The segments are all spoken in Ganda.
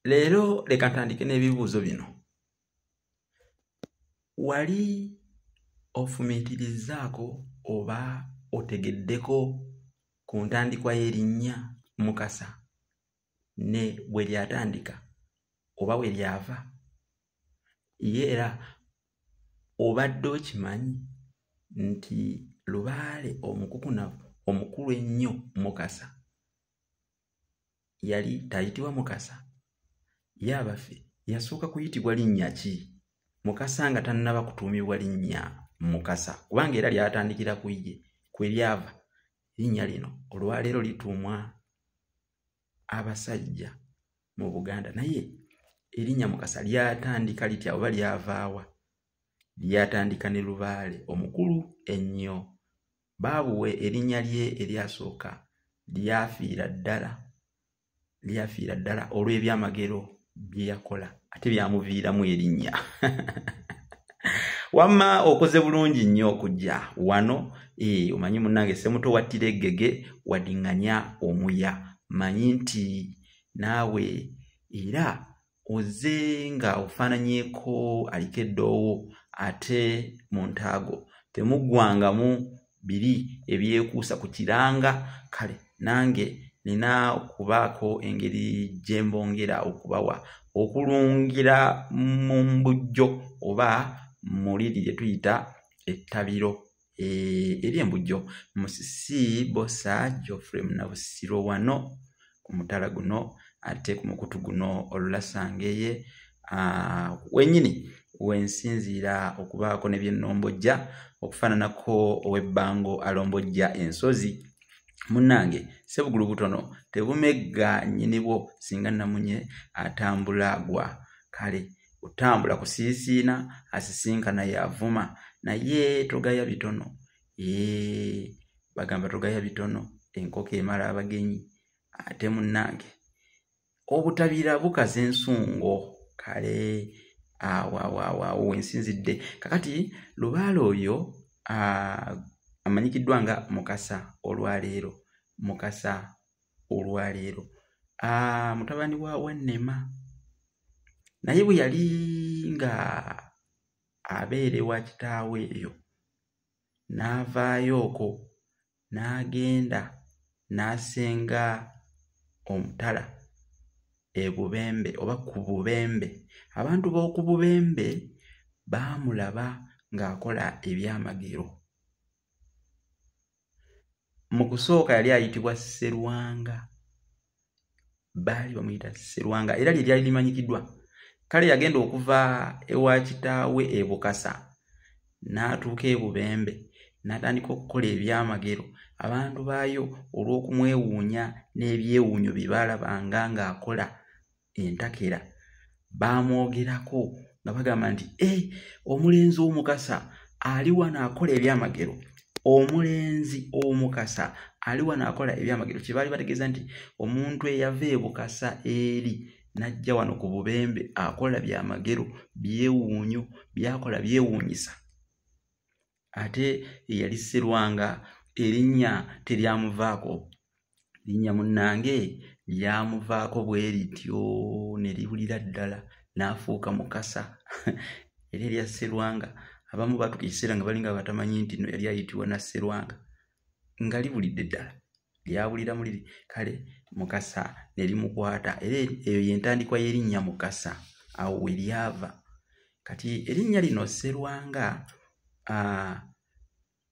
Leero leka ntandike n'ebibuuzo bino. Wali ofumiitirizzaako oba otegeddeko ku ntandikwa y'erinnya Mukasa ne bwe lyatandika oba bwe lyava? Ye era obadde okimanyi nti Lubaale omukukunavu omukulu ennyo Mukasa yali tayitibwa Mukasa? Ye abaffe yasooka kuyitibwa linnya ki Mukasa nga tannaba kutuumibwa linnya Mukasa? Kubanga era lyatandikira ku ye, kwe lyava erinnya lino olwaleero lituumwa abasajja mu Buganda. Naye erinnya Mukasa lyatandika litya oba lyavaawa? Lyatandika ne Lubaale omukulu ennyo. Baabuwe erinnya lye eryasooka lyafiira ddala olw'ebyamagero bye yakola, ate byamuviiramu erinnya. Wamma okoze bulungi nnyo okujja wano. Omanyi munnange Ssemuto wattira eggege wadiŋŋanya omuya. Manyi nti naawe era ozze nga ofaananyeeko aliko eddoowo, ate mu ntaago temuggwangamu biri ebyekuusa ku kiranga. Kale nange nina okubaako engeri gye mbongera okubawa okulungira mu mbujjo oba mu liri lye tuyita ettabiro eri embujjo. Musisi Bosa Geoffrey Munabusiro wano ku mutala guno, ate ku mukutu guno olulasangeye wennyini wensinziira okubaako ne bye nnombojja, okufaananako ow'ebbango alombojja ensozi. Munnange Ssebugulu butono tebumegga nnyinibwo singa namunye atambula gwa. Kale otambula kusiisiina asisinkana yavuma, naye togaya bitono. Bagamba togaya bitono, enkoko emala abagenyi. Ate munnange obutabira bukaza ensungo. Kale awo wensinzidde. Kakati Lubaale oyo amanyikiddwa nga Mukasa olwaleero. Mukasa olwaleero mutabani wa Wannema, naye bwe yali nga abeera ewa kitaawe eyo n'avaayo okwo n'agenda n'asenga omutala e Bubembe oba ku Bubembe. Abantu b'oku Bubembe baamulaba ng'akola ebyamagero. Mu kusooka yali ayitibwa Sserwanga, baali bamuyita Sserwanga era lye lyali limanyikiddwa. Kale yagenda okuva ewa kitaawe e Bukasa n'atuuka e Bubembe n'atandika okukola ebyamagero. Abantu baayo olw'okumwewuunya n'ebyewuunyo bye baalabanga ng'akola entakera, baamwogerako nga bagamba nti omulenzi Omukasa ali wano akola ebyamagero, omulenzi Omukasa ali wano akola ebyamagero. Kye baali bategeeza nti omuntu eyava e Bukasa eri n'ajja wano ku Bubembe akola byamagero, byewuunyo, byakola byewuunyisa. Ate eyali Sserwanga erinnya teryamuvaako. Linnya munnange lyamuvaako bwe lityo ne liwulira ddala n'afuuka Mukasa. Era erya Sserwanga abamu baatuuka ekiseera nga balinga batamanyi nti nno yali ayitibwa na Sserwanga, nga libulidde ddala, lyabulira muliri. Kale Mukasa ne limukwata, era eyo y'entandikwa y'erinnya Mukasa, awo we lyava. Kati erinnya lino Sserwanga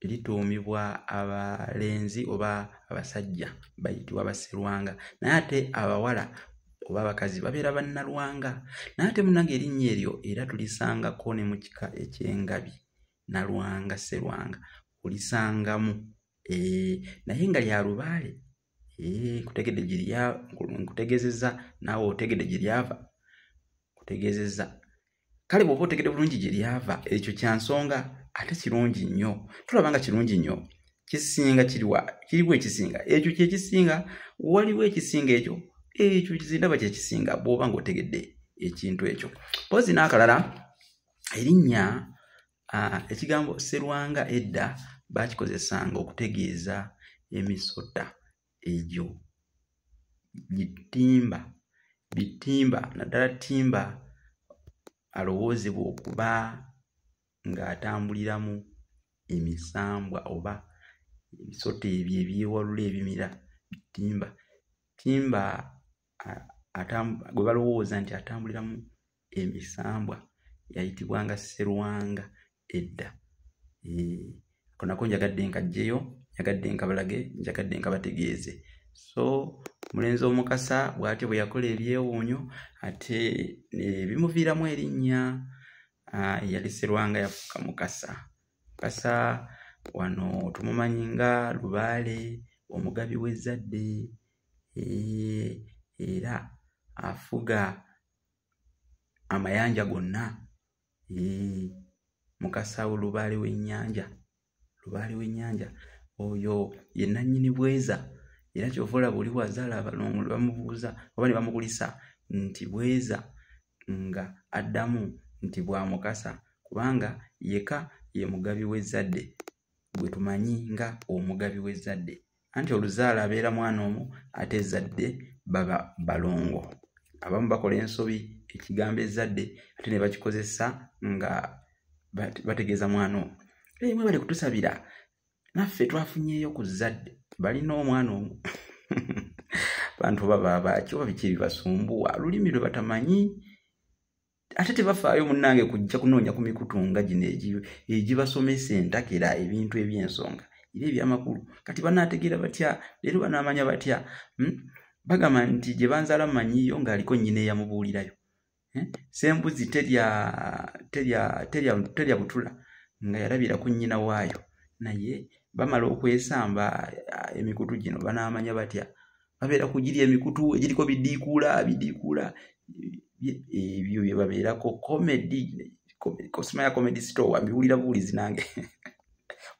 lituumibwa abalenzi oba abasajja bayitibwa Basserwanga, naye ate abawala oba abakazi babeera Bannalwanga. Naye ate munnange erinnya eryo era tulisangako ne mu kika eky'engabi, Nalwanga, Sserwanga olisangamu. Naye nga lya Lubaale. Nkutegedde gye nkutegeezezza, naawe otegedde gye lyava, nkutegeezezza. Kale bw'oba otegedde bulungi gye lyava, ekyo kya nsonga ate kirungi nnyo. Tulaba nga kirungi nnyo. Kisinga kiriwa? Kiriwo ekisinga? Ekyo kye kisinga. Waliwo ekisinga ekyo? Ekyo ndaba kye kisinga bw'oba ng'otegedde ekintu ekyo. Mpozzi n'akalala, erinnya ekigambo Sserwanga edda baakikozesanga okutegeeza emisota egyo gitimba Bitimba, naddala Timba alowoozebwa okuba ng'atambuliramu emisambwa oba ebisota ebyo ebyewalula ebimira bitimba. Timba gwe balowooza nti atambuliramu emisambwa yayitibwanga Serwanga edda. Ako nako njagadde nkaggyeyo, njagadde nkabalage, njagadde nkabategeeze. So omulenzi Omukasa bw'atyo bwe yakola ebyewuunyo ate ne bimuviiramu erinnya. Eyali Serwanga yafuuka Mukasa. Mukasa wano tumumanyi nga Lubaale, omugabi w'ezzadde, era afuga amayanja gonna. Mukasa Lubaale w'ennyanja, Lubaale w'ennyanja oyo ye nannyini bweza. Era ky'ova olaba oli bw'azaala abalongo ne bamubuuza oba ne bamukulisa nti bweza, nga addamu nti bwa Mukasa, kubanga yeka ye mugabi w'ezzadde gwe tumanyi nga omugabi w'ezzadde. Anti oluzaala abeera mwana omu, ate ezzadde baba balongo. Abamu bakola ensobi ekigambo ezzadde ate ne bakikozesa nga bategeeza mwana omu. Mwebale kutusabira, naffe twafunyeeyo ku zzadde, balina omwana omu. Bantu baba baaki oba biki ebibasumbuwa, lulimi lwe batamanyi, ate tebafaayo munnange kujja kunoonya ku mikutu nga gino egibasomesa entakera ebintu eby'ensonga era ebyamakulu. Kati banaategeera batya leero, banaamanya batya? Bagamba nti gye banzaala mmanyiiyo ng'aliko nnyina eyamubuulirayo. Ssembuzi terya butula nga yalabira ku nnyina waayo. Naye bamala okwesamba emikutu gino banaamanya batya? Babeera ku giri emikutu egiriko bidiikuula bidiikuula ebyo bye babeerako comedy, Simanya comedy store, mbiwulira buwulizi nange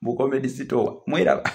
mu comedy store mweraba.